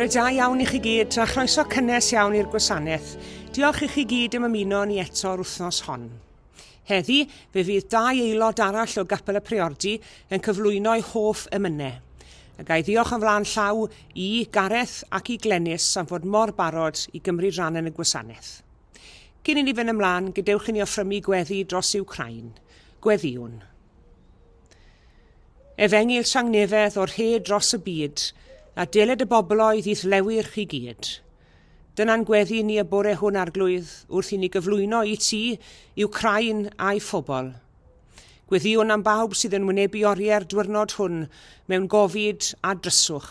Bore da iawn i chi gyd, a chroeso cynnes iawn i'r gwasanaeth. Diolch i chi gyd am ymuno ni eto'r wythnos hon. Heddi, fe fydd dau aelod arall o Gapel y Priordy yn cyflwyno'u hoff emynau. A ga i ddiolch yn flaen llaw i Gareth ac i Glenys am fod mor barod i gymryd rhan yn y gwasanaeth. Cyn i ni fynd ymlaen, gadewch i ni offrymu gweddi dros Iwcrain. Gweddïwn. Efengyl tangnefedd o'r hed dros y byd, a deled y bobloedd i'th lewyrch i gyd. Dyna'n gweddi ni y bore hwn, Arglwydd, wrth i ni gyflwyno i ti Iwcrain a'i phobl. Gweddïwn am bawb sydd yn wynebu oriau'r dwyrnod hwn mewn gofid a dryswch.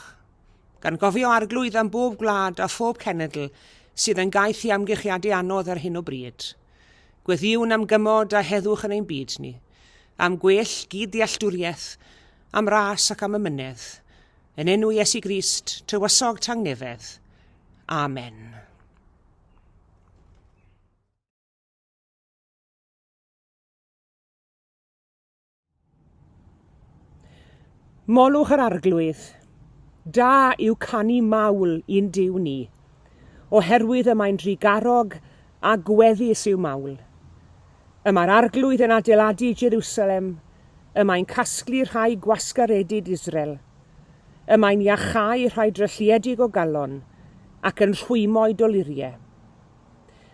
Gan gofio Arglwydd am bob gwlad a phob cenedl sydd yn gaeth i amgylchiadau anodd ar hyn o bryd. Gweddïwn am gymod a heddwch yn ein byd ni, am gwell gyd-ddealltwriaeth, am ras ac am amynedd. Yn enw Iesu Grist, Tywysog Tangnefedd. Amen. Molwch yr Arglwydd. Da yw canu mawl i'n Duw ni, oherwydd y mae'n drugarog a gweddus yw mawl. Y mae'r Arglwydd yn adeiladu Jerusalem, y mae'n casglu rhai gwasgaredid Israel. Y mae'n iacháu rhai drylliedig o galon, ac yn rhwymo'u doluriau.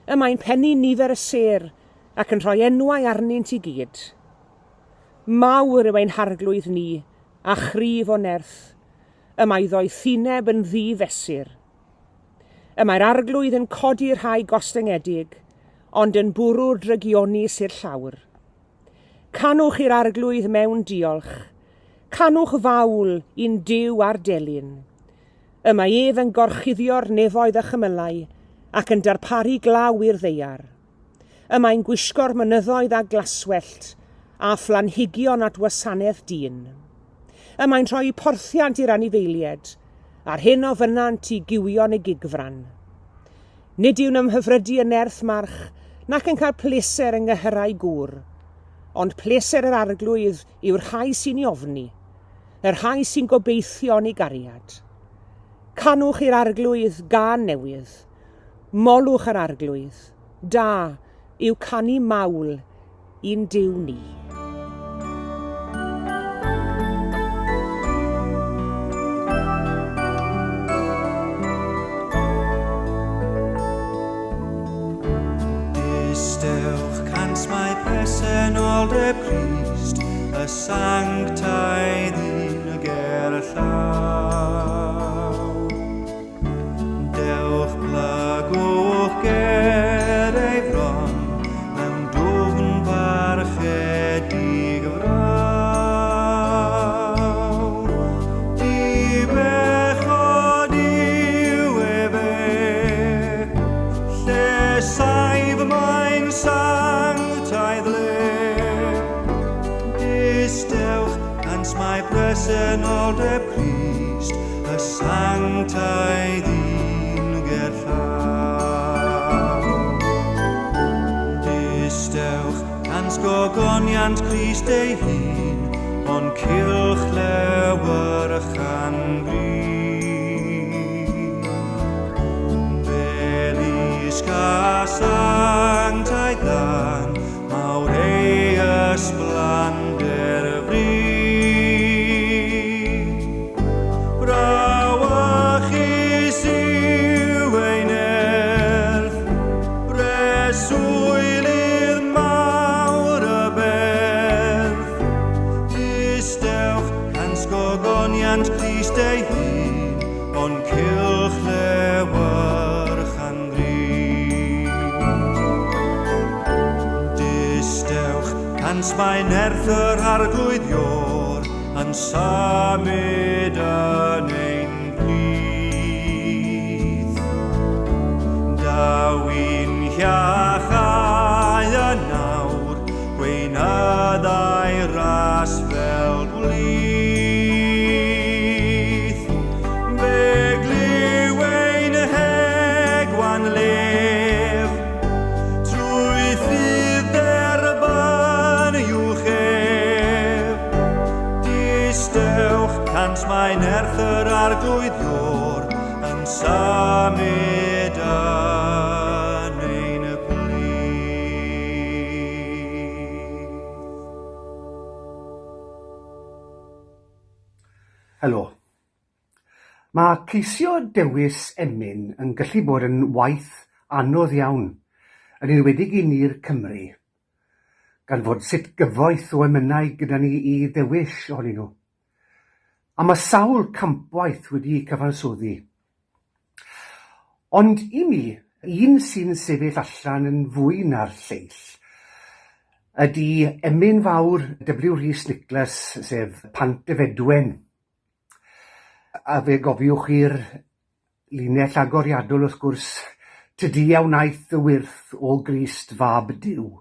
Y mae'n pennu nifer y sêr, ac yn rhoi enwau arnynt i gyd. Mawr yw ein Harglwydd ni, a chryf o nerth. Y mae ddoethineb yn ddi-fesur. Y mae'r Arglwydd yn codi rhai gostyngedig, ond yn bwrw'r drygionus i'r llawr. Canwch i'r Arglwydd mewn diolch. Canwch fawl i'n Duw ar delyn. Y mae ef yn gorchuddio'r nefoedd a chymylau, ac yn darparu glaw i'r ddaear. Y mae'n gwisgo'r mynyddoedd â glaswellt, a phlanhigion at wasanaeth dyn. Y mae'n rhoi porthiant i'r anifeilied, a'r hyn ofynnant i gywion y gigfran. Nid yw'n ymhyfrydu yn nerth march, nac yn cael pleser yng nghyhyrau gŵr. Ond pleser yr Arglwydd yw'r rhai sy'n ei ofni, y rhai sy'n gobeithio yn ei gariad. Canwch i'r Arglwydd gân newydd, Molwch yr Arglwydd, da yw canu mawl i'n Duw ni. Distewch cant mae presenoldeb Crist, y sanctaidd un ger y llaw. Dewch plygwch ger ei fron mewn dwfn barchedig fraw. Dibechod yw efe, lle saif mae'n sanctaidd le. Distewch, cant mae presenoldeb Crist, Y sanctaidd un gerllaw. Distewch cant gogoniant Crist ei hun, o'n cylch lewyrchan gri. Belisg a sanctaidd dan, Mawr ei ysblander fri. Brawychus yw ei nerth, breswylydd mawr y berth. Distewch cant gogoniant Crist ei hun, o'n cylch lewyrch Distewch, cant mae nerth yr Arglwydd Ior yn symud yn ein plith. Daw i'n hiachau yn awr, gweinyddau ras fel gwlith. Fe glyw ein hegwan lef, trwy ffydd derbyn uwch ef. Distewch, cant mae nerth yr Arglwydd Ior yn Yn symud yn ein plith. Helo. Mae ceisio dewis emyn yn gallu bod yn waith anodd iawn, yn enwedig i ni'r Cymry, gan fod sut gyfoeth o emynau gyda ni i ddewis ohonyn nhw. A mae sawl campwaith wedi'u cyfansoddi. Ond i mi, un sy'n sefyll allan yn fwy na'r lleill ydy emyn fawr W Rhys Nicholas, sef Pantyfedwen. A fe gofiwch chi'r linell agoriadol wrth gwrs, Tydi a wnaeth dy wyrth o Grist fab Duw.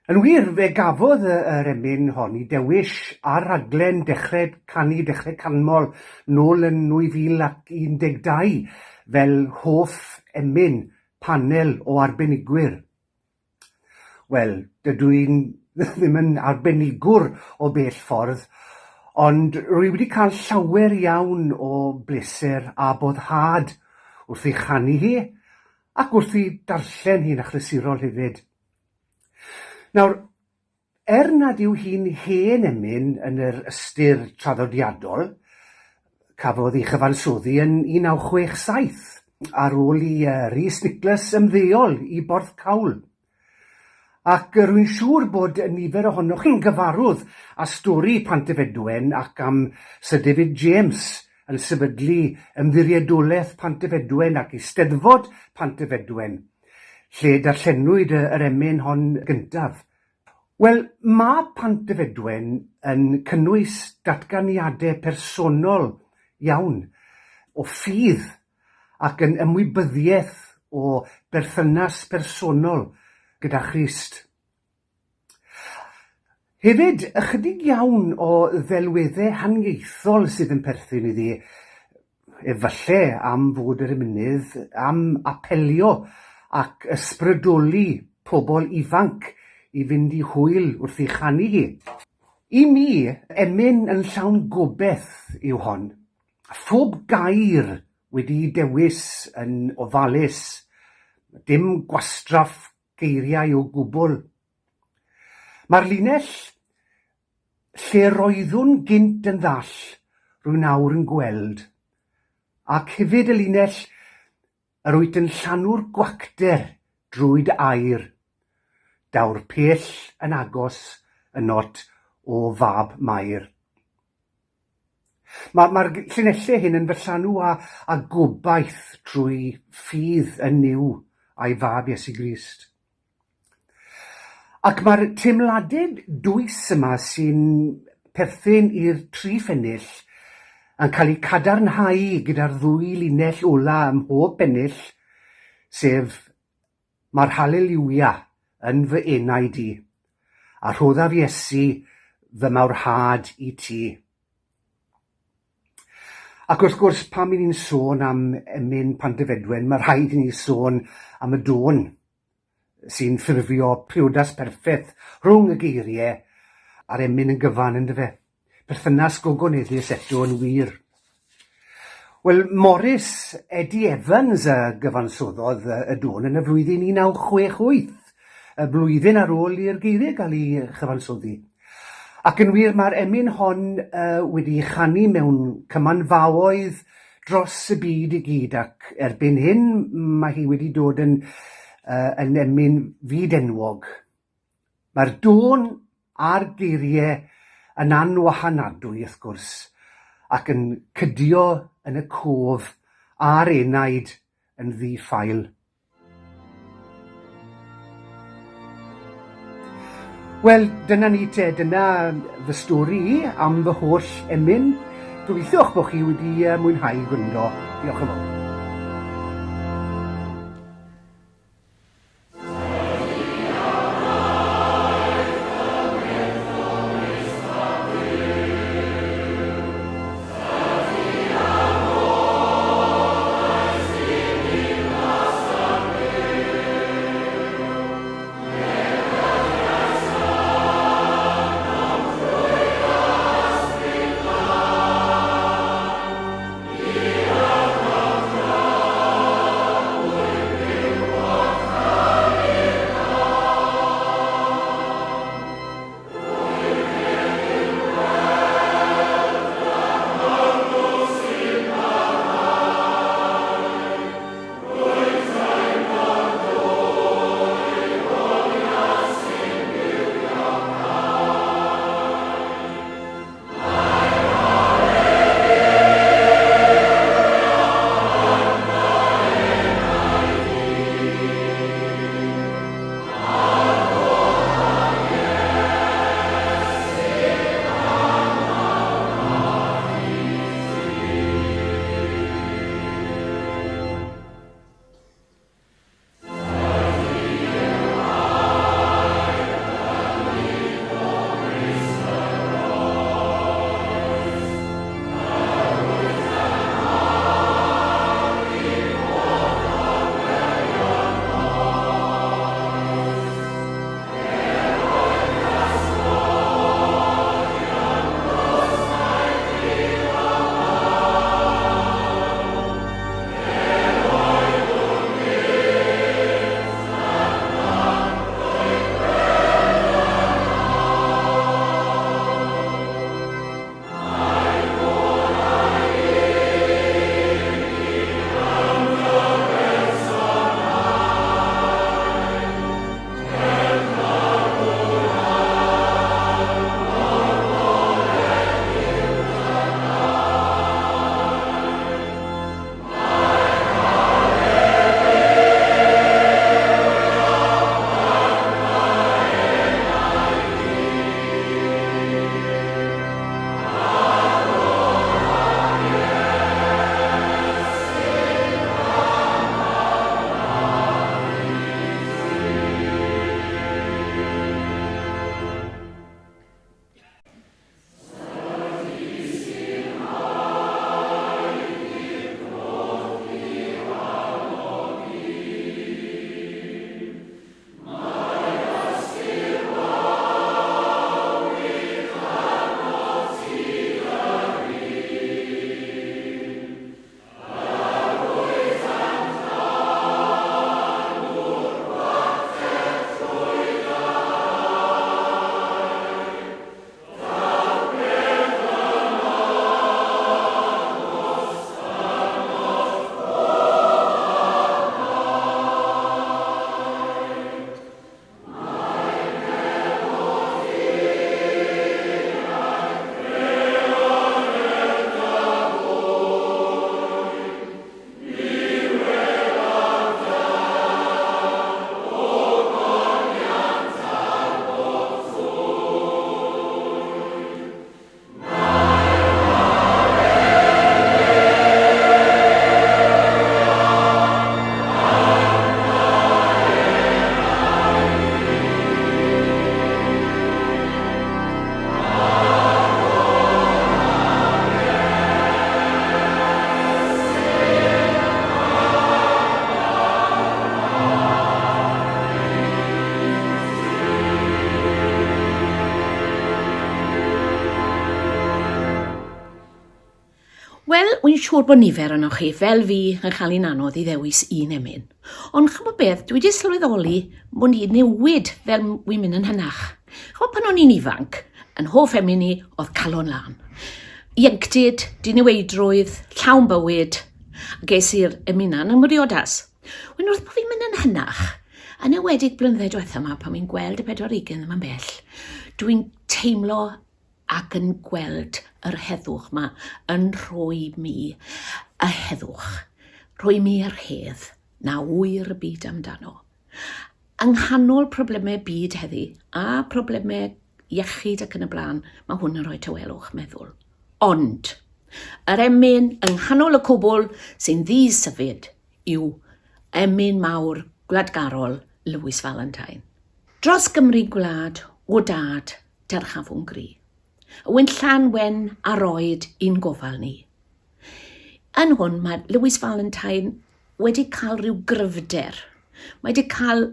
Yn wir, fe gafodd yr emyn hon ei dewis ar raglen Dechrau Canu Dechrau Canmol nôl yn 2012 fel hoff emyn panel o arbenigwyr. Wel, dydw i'n ddim yn arbenigwr o bell ffordd, ond rwy wedi cael llawer iawn o bleser a boddhad wrth ei chanu hi ac wrth ei darllen hi'n achlysurol hefyd. Nawr, er nad yw hi'n hen emyn yn yr ystyr traddodiadol, cafodd ei chyfansoddi yn 1967 ar ôl i Rhys Nicholas ymddeol i Borthcawl. Ac rwy'n siŵr bod nifer ohonoch chi'n gyfarwydd â stori Pantyfedwen ac am Sir David James yn sefydlu Ymddiriedolaeth Pantyfedwen ac Eisteddfod Pantyfedwen, lle darllenwyd yr emyn hon gyntaf. Wel, mae Pantyfedwen yn cynnwys datganiadau personol iawn o ffydd ac yn ymwybyddiaeth o berthynas personol gyda Christ. Hefyd, ychydig iawn o ddelweddau haniaethol sydd yn perthyn iddi, efallai am fod yr emynydd am apelio ac ysbrydoli pobl ifanc i fynd i hwyl wrth ei chanu hi. I mi, emyn yn llawn gobaith yw hon. Phob gair wedi'i dewis yn ofalus, dim gwastraff geiriau o gwbl. Mae'r linell 'Lle roeddwn gynt yn ddall, rwy nawr yn gweld', ac hefyd y linell Yr wyt yn llanw'r gwacter drwy dy air, Daw'r pell yn agos ynot o fab Mair. Mae'r ma llinellau hyn yn fy llanw â, â gobaith trwy ffydd yn Nuw a'i fab Iesu Grist. Ac mae'r teimladau dwys yma sy'n perthyn i'r tri phennill yn cael eu cadarnhau gyda'r ddwy linell ola ym mhob pennill, sef Mae'r Haleliwia yn fy enaid i, a rhoddaf Iesu fy mawrhad i ti. Ac wrth gwrs, pan 'y ni'n sôn am emyn Pantyfedwen, mae rhaid i ni sôn am y dôn sy'n ffurfio priodas perffeth rhwng y geiriau a'r emyn yn gyfan, yndyfe? Perthynas gogoneddus eto yn wir. Wel, Morris Eddie Evans a gyfansoddodd y dôn yn y flwyddyn 1968, y blwyddyn ar ôl i'r geiriau gael eu chyfansoddi. Ac yn wir, mae'r emyn hon wedi'i chanu mewn cymanfaoedd dros y byd i gyd, ac erbyn hyn mae hi wedi dod yn, yn emyn fyd-enwog. Mae'r dôn a'r geiriau yn anwahanadwy, wrth gwrs, ac yn cydio yn y cof a'r enaid yn ddi-ffael. Wel, dyna ni te, dyna fy stori i am fy holl emyn. Gobeithio'ch bod chi wedi mwynhau gwrando. Diolch yn fawr. Wel, wy'n siŵr bod nifer onoch chi, fel fi, yn chael hi'n anodd i ddewis un emyn. Ond ch'mod beth, dwi wedi sylweddoli mod i'n newid fel wy'n mynd yn hynach. Ch'mod pan o'n i'n ifanc, yn hoff emyn i oedd Calon Lân. Ieuenctid, diniweidrwydd, llawn bywyd, a ges i'r emyn 'na yn 'y mhriodas. Wedyn wrth bod fi'n mynd yn hynach, yn enwedig blynyddoedd diwetha 'ma pan fi'n gweld y 40 ddim yn bell, dwi'n teimlo ac yn gweld yr heddwch 'ma yn rhoi mi y heddwch, rhoi mi yr hedd na ŵyr y byd amdano. Yng nghanol problemau byd heddi a problemau iechyd ac yn y blaen, mae hwn yn rhoi tawelwch meddwl. Ond, yr emyn yng nghanol y cwbl sy'n ddi-syfyd yw emyn mawr gwladgarol Lewis Valentine. Dros Gymru gwlad, o dad, dyrchafwn gri. Y winllan wen a roed i'n gofal ni. Yn hwn mae Lewis Valentine wedi cael rhyw gryfder. Mae wedi cael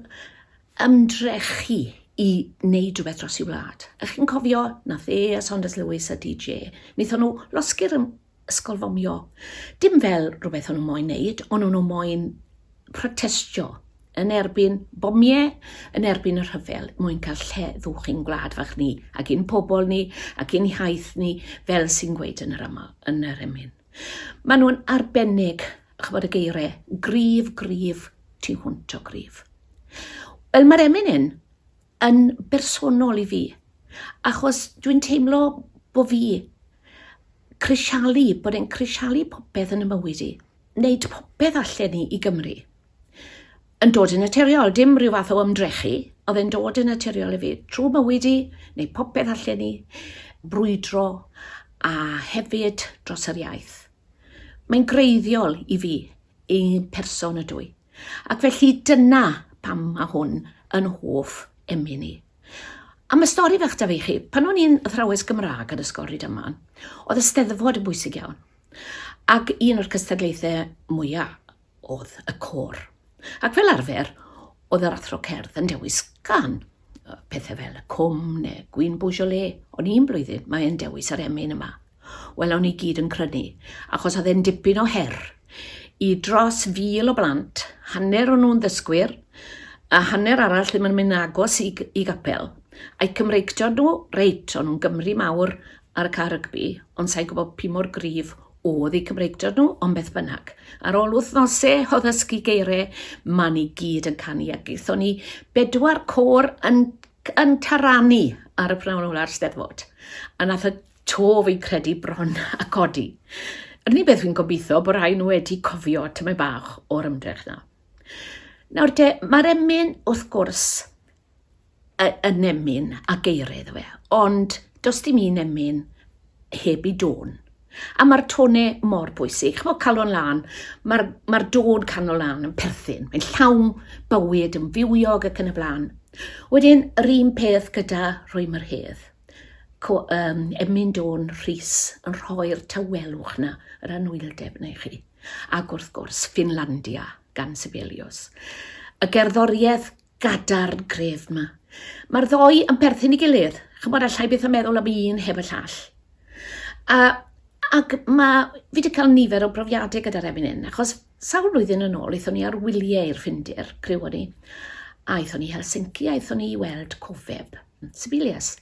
ymdrechu i wneud rhywbeth dros ei wlad. A chi'n cofio, nath e a Saunders Lewis a DJ, wnaethon nhw losgi'r ysgol fomio. Dim fel rhywbeth o'n nhw moyn wneud, ond o'n nhw moyn protestio yn erbyn bomiau, yn erbyn y rhyfel, mwyn cael lleddwch i'n gwlad fach ni, ac i'n pobl ni, ac i'n hiaith ni, fel sy'n gweud yn yr, yma, yn yr emyn. Maen nhw'n arbennig, chybod y geiriau, gryf, gryf, tu hwnt o gryf. Wel, mae'r emyn hyn yn bersonol i fi, achos dwi'n teimlo bo fi crisialu, bod e'n crisialu popeth yn y mywyd i, wneud popeth allen ni i Gymru. Yn dod yn naturiol, dim rhyw fath o ymdrechu, oedd e'n dod yn naturiol i fi trwy mywyd i, neu popeth allen ni, brwydro a hefyd dros yr iaith. Mae'n greiddiol i fi, i person ydw i. Ac felly dyna pam mae hwn yn hoff emyn i. A mae stori fach da fi chi. Pan o'n i'n athrawes Gymraeg yn Ysgol Rhydaman, oedd y Steddfod yn bwysig iawn. Ac un o'r cystadlaethau mwyaf oedd y côr. Ac fel arfer, oedd yr athro cerdd yn dewis gan pethau fel y cwm neu gwin Beaujolais, ond un blwyddyn mae e'n dewis yr emyn yma. Wel, o'n i gyd yn crynu, achos oedd e'n dipyn o her i dros 1,000 o blant, hanner o'n nhw'n ddysgwyr, a hanner arall ddim yn mynd agos i, i gapel. A'i Cymreictod nhw, reit, o'n nhw'n Gymru mawr ar y car rygbi, ond sa'n gwybod pi mor gryf oedd eu Cymreictod nhw, ond beth bynnag. Ar ôl wythnosau o ddysgu geiriau, ma ni gyd yn canu, ac aethon ni bedwar côr yn, yn taranu ar y pnawn ola'r Steddfod. A nath y To, fi'n credu bron a codi. Yr unig beth fi'n gobeithio bod rhai nhw wedi cofio tymed bach o'r ymdrech na. Nawr te, mae'r emyn wrth gwrs yn emyn a geiriau iddo fe, ond does dim un emyn heb i dôn. A mae'r tonau mor bwysig. Chymod, calon lân, mae'r mae dôn canol lân yn perthyn. Mae'n llawn bywyd, yn fywiog ac yn y blaen. Wedyn, yr un peth gyda Rhwym yr Hedd. Co, um, Emyn Dôn Rhys yn rhoi'r tawelwch na, yr anwyldeb na i chi. Ac wrth gwrs, Finlandia gan Sibelius. Y gerddoriaeth gadarn gref yma. Mae'r ddoi yn perthyn i gilydd. Chymod, allai byth yn meddwl am un heb y llall. A, ac mae, fi wedi cael nifer o brofiadau gyda'r emyn hyn, achos sawl blwyddyn yn ôl, aethon ni ar wyliau i'r Ffindir, criw o'n ni, a aethon ni Helsinki, aethon ni i weld cofeb. Sibelius.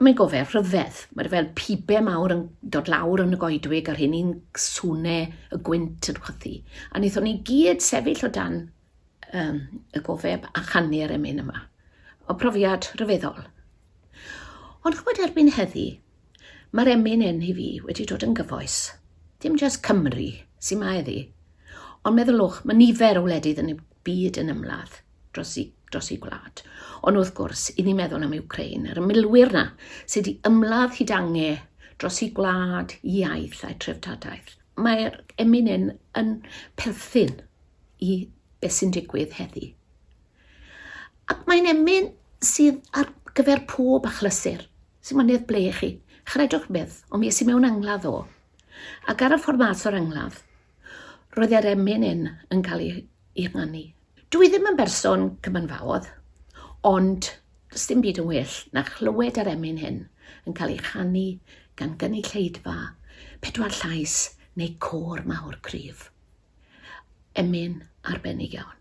Mae'n gofeb rhyfedd. Mae'n fel pibe mawr yn dod lawr yn y goedwig a'r hyn i'n sŵne y gwynt yn chwythu. A wnaethon ni gyd sefyll o dan um, y gofeb a chanu'r emyn yma. O profiad rhyfeddol. Ond chwbod erbyn heddi, mae'r emyn hyn i fi wedi dod yn gyfoes. Dim jyst Cymru sy'n ma heddi. Ond meddylwch, mae nifer o wledydd yn y byd yn ymladd dros i, dros i gwlad. Ond wrth gwrs, i ni meddwl am Ukraine, yr ymilwyr na sydd wedi ymladd hyd ange dros i gwlad, iaith a'i treftadaeth. Mae'r emyn hyn yn perthyn i beth sy'n digwydd heddi. Ac mae'n emyn sydd ar gyfer pob achlysur, sy'n mynydd ble i chi. Chredwch beth, ond mi es i mewn angladd o. Ac ar y ffordd mas o'r angladd, roedd yr emyn hyn yn cael ei, ei nganu. Dwi ddim yn berson cymanfaodd, ond does dim byd yn well na chlywed yr emyn hyn yn cael ei chanu gan gynulleidfa, pedwar llais. neu côr mawr cryf. Emyn arbennig iawn.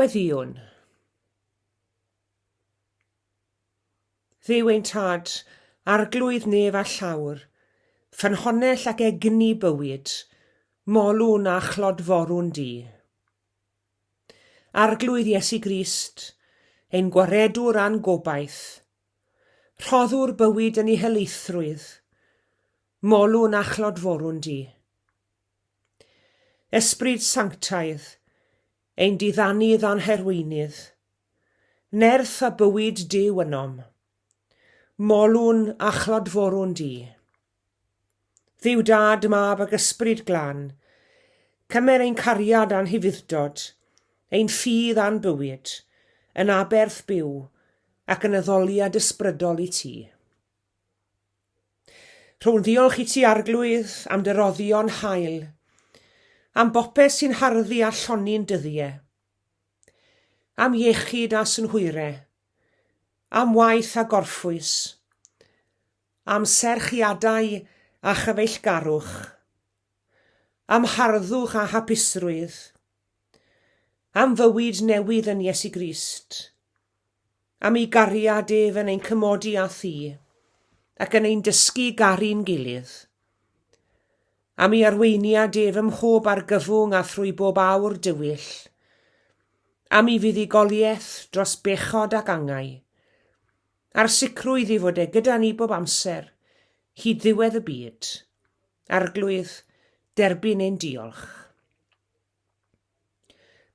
Gweddïwn. Dduw ein Tad, Arglwydd nef a llawr, ffynhonnell ac egni bywyd, molwn a chlodforwn di. Arglwydd Iesu Grist, ein Gwaredwr a'n gobaith, rhoddwr bywyd yn ei helaethrwydd, molwn a chlodforwn di. Ysbryd Sanctaidd, ein diddanydd a'n herweinydd, nerth a bywyd Duw ynom, molwn a chlodforwn di. Dduw Dad, Mab ac Ysbryd Glân, cymer ein cariad a'n hufudd-dod, ein ffydd a'n bywyd, yn aberth byw ac yn addoliad ysbrydol i ti. Rhown ddiolch i ti, Arglwydd, am dy roddion hael, am bopeth sy'n harddu a llonni'n dyddie, am iechyd a synhwyre, am waith a gorffwys, am serchiadau a chyfeillgarwch, am harddwch a hapusrwydd, am fywyd newydd yn Iesu Grist, am ei gariad ef yn ein cymodi â thi, ac yn ein dysgu i garu'n gilydd, am ei arweiniad ef ym mhob argyfwng a thrwy bob awr dywyll, am ei fuddugoliaeth dros bechod ac angau, a'r sicrwydd ei fod e gyda ni bob amser, hyd ddiwedd y byd. Arglwydd, derbyn ein diolch.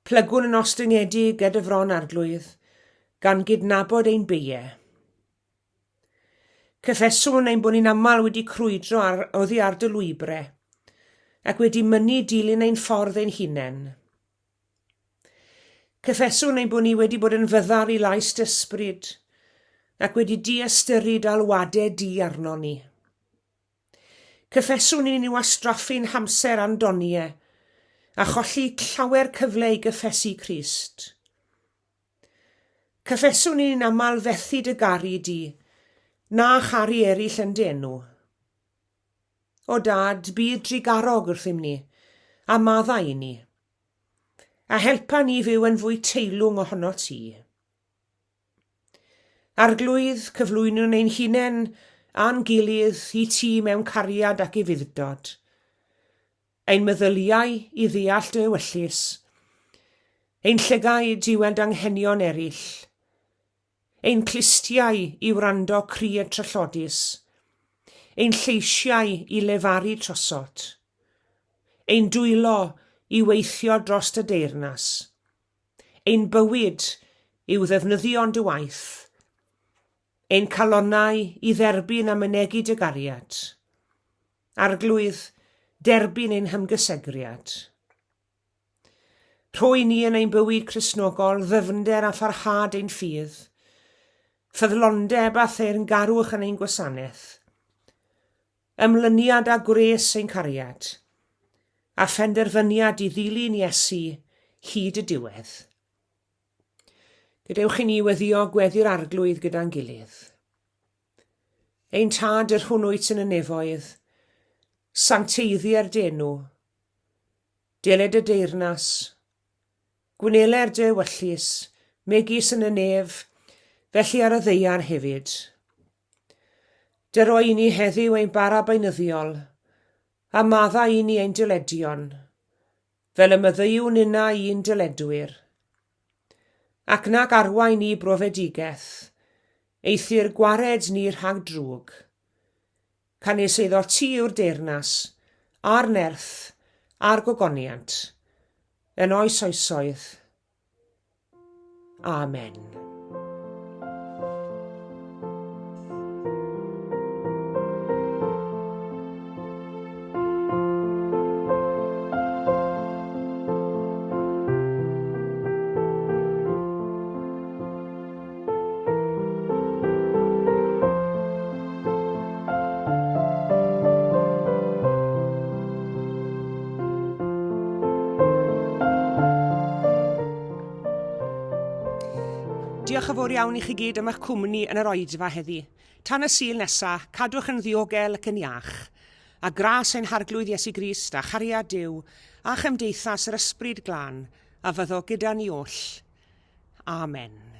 Plygwn yn ostyngedig ger dy fron, Arglwydd, gan gydnabod ein beie. Cyffeswn ein bod ni'n aml wedi crwydro ar, oddi ar dy lwybre, ac wedi mynnu dilyn ein ffordd ein hunain. Cyffeswn ein bod ni wedi bod yn fyddar i lais dy ysbryd, ac wedi diystyru d'alwadau di arnon ni. Cyffeswn i ni wastraffu'n hamser a'n donie, a cholli llawer cyfle i gyffesu Crist. Cyffeswn i ni'n aml fethu dy garu di, na charu eraill yn dy enw. O Dad, bydd drugarog wrthym ni, a maddau i ni. A helpa ni fyw yn fwy teilwng ohono ti. Arglwydd, cyflwynwn ein hunain a'n gilydd i ti mewn cariad ac ufudd-dod. Ein meddyliau i ddeall dy ewyllys, ein llygaid i weld anghenion eraill, ein clustiau i wrando cri y trallodus, ein lleisiau i lefaru trosot, ein dwylo i weithio dros dy deyrnas. Ein bywyd i'w ddefnyddio yn dy waith, ein calonnau i dderbyn a mynegi dy gariad. Arglwydd, derbyn ein hymgysegriad. Rhoi ni yn ein bywyd Cristnogol ddyfnder a pharhad ein ffydd, ffyddlondeb a theyrngarwch yn ein gwasanaeth, Ymlyniad â gwres ein cariad, a phenderfyniad i ddilyn Iesu hyd y diwedd. Gadewch i ni weddio gweddi'r Arglwydd gyda'n gilydd. Ein Tad yr hwn wyt yn y nefoedd, sancteiddier dy enw, deled y deyrnas, Gwneler dy ewyllys, megis yn y nef, felly ar y ddaear hefyd. Dyro i ni heddiw ein bara beunyddiol, a maddau i ni ein dyledion, fel y myddeuwn ninnau i'n dyledwyr. Ac nag arwain ni brofedigaeth, eithr gwared ni rhag drwg. Canys eiddo ti yw'r deyrnas, a'r nerth, a'r gogoniant, yn oes oesoedd. Amen. Diolch yn fawr iawn i chi gyd am eich cwmni yn yr oedfa heddi. Tan y Sul nesa, cadwch yn ddiogel ac yn iach. A gras ein Harglwydd Iesu Grist a chariad Duw a chymdeithas yr Ysbryd Glân a fyddo gyda ni oll. Amen.